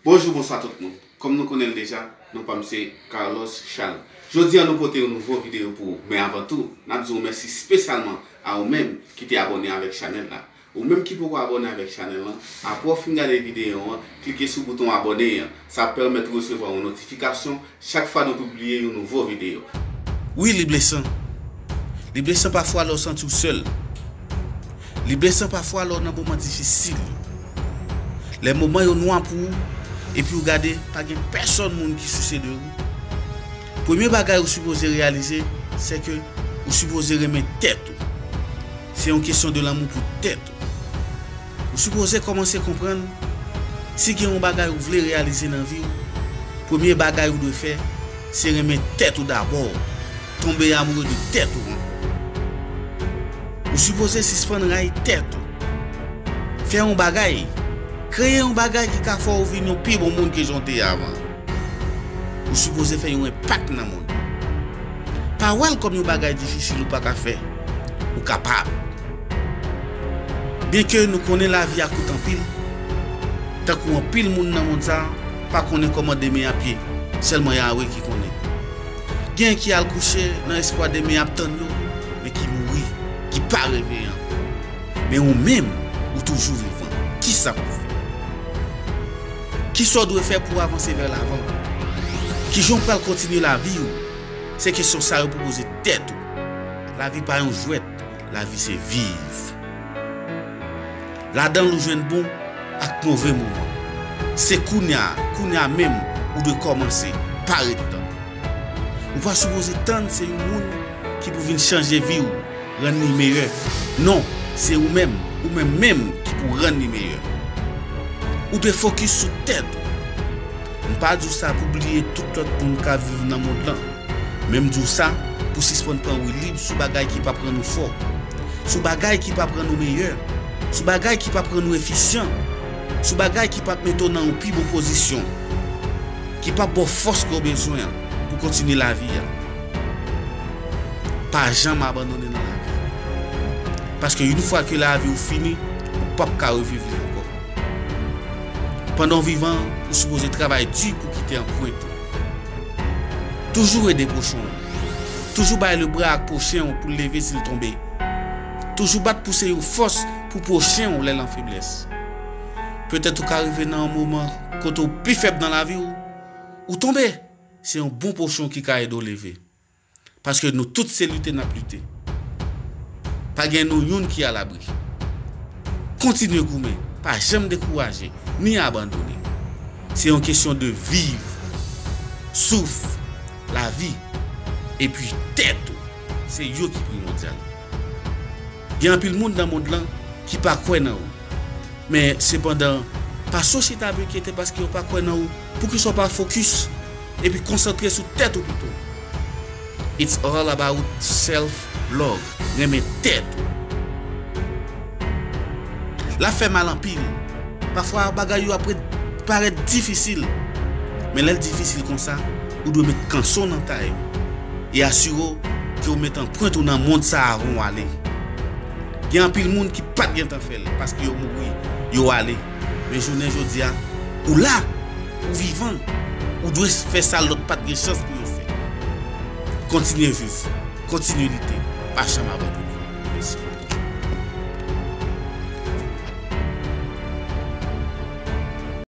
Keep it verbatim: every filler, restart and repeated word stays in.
Bonjou, bonswa tout moun. Kòm nou konnen l deja, non pa m se Carlos Charles. Jodi a nou pote yon nouvo videyo pou ou, men avan tou, n ap di w mèsi espesyalman a ou menm ki te abòne avèk chanèl la. Ou menm ki poko abòne avèk chanèl lan, apre w fin gade videyo an, klike sou bouton abòne an. Sa ap pèmèt ou resevwa yon notifikasyon chak fwa nou pibliye yon nouvo videyo. Wi, li blesan. Li blesan pafwa lè w santi w sèl. Li blesan pafwa lè w nan moman difisil yo. Lè moman yo nwa pou ou, epi w gade, pa gen pèsòn moun ki souse de ou. Premye bagay ou sipoze reyalize, se ke ou sipoze renmen tèt ou. Se yon kesyon de lanmou pou tèt ou. Ou sipoze kòmanse konprann, si gen yon bagay ou vle reyalize nan vi w, premye bagay ou dwe fè, se renmen tèt ou dabò. Tonbe amoure de tèt ou ankò. Ou sipoze sispann rayi tèt ou. Fè yon bagay. Kreye yon bagay ki ka fè w vin yon pi bon moun ke jan w te ye avan. Ou sipoze fè yon enpak nan mond lan. Pa wè l kòm yon bagay difisil ou pa ka fè. Ou kapab. Byenke nou konnen lavi a kout anpil, tankou anpil moun nan mond sa a pa konnen kòman demen ap ye, sèlman Yawe ki konnen. Gen ki al kouche nan espwa demen ap tann yo, men ki mouri, ki pa reveye ankò. Men ou menm, ou toujou vivan. Kisa pou w fè? Kisa w dwe fè pou w avanse vè lavan? Kijan w pral kontinye lavi w? Se kesyon sa yo pou poze tèt ou. Lavi pa yon jwèt, lavi se viv. Ladan l ou jwenn bon ak move moman. Se kounye a, kounye a menm, ou dwe kòmanse, pa ret tann. Ou pa sipoze tann se yon moun ki pou vin chanje vi w, rann li meyè. Non, se ou menm, ou menm menm ki pou rann li meyè. Ou dwe fokis sou tèt ou. M pa di w sa pou bliye tout lòt moun k ap viv nan mond lan. Men m di w sa pou sispann pran woulib sou bagay ki p ap rann ou fò, sou bagay ki p ap rann ou meyè, sou bagay ki p ap rann ou efisyan, sou bagay ki p ap mete w nan yon pi bon pozisyon, ki p ap ba w fòs ke w bezwen an pou kontinye lavi a. Pa janm abandone nan lavi. Paske yon fwa ke lavi w fini, ou p ap ka reviv li ankò. Pandan w vivan, ou sipoze travay di pou kite anprent ou. Toujou ede pwochen w. Toujou bay lebra ak pwochen w pou l leve si l tonbe. Toujou bat pou se yon fòs pou pwochen w lè l an feblès. Petèt ou ka rive nan yon moman kote w pi fèb nan lavi w, ou tonbe. Se yon bon pwochen w ki ka ede w leve. Paske nou tout se lite n ap lite. Pa gen nou youn ki alabri. Kontinye goumen, pa janm dekouraje, ni abandone. Se yon kesyon de viv, souf, lavi, epi tèt ou. Se yo ki primòdyal. Gen anpil moun nan mond lan ki pa kwè nan ou. Men, sepandan, pa sot chita brekete paske yo pa kwè nan ou. Poukisa w pa fokis epi konsantre sou tèt ou pito? It's all about self love. Renmen tèt ou. L ap fè mal anpil. Pafwa, bagay yo ap ret, parèt difisil. Men lè l difisil konsa, ou dwe met kanson nan tay ou e asire w ke w met anprent ou nan mond sa a avan w ale. Gen anpil moun ki pa t gentan fè l paske yo mouri, yo ale. Men jounen jodi a, ou la, ou vivan, ou dwe fè sa lòt pa t gen chans pou yo fè. Kontinye viv, kontinye lite, pa janm abandone. Mèsi.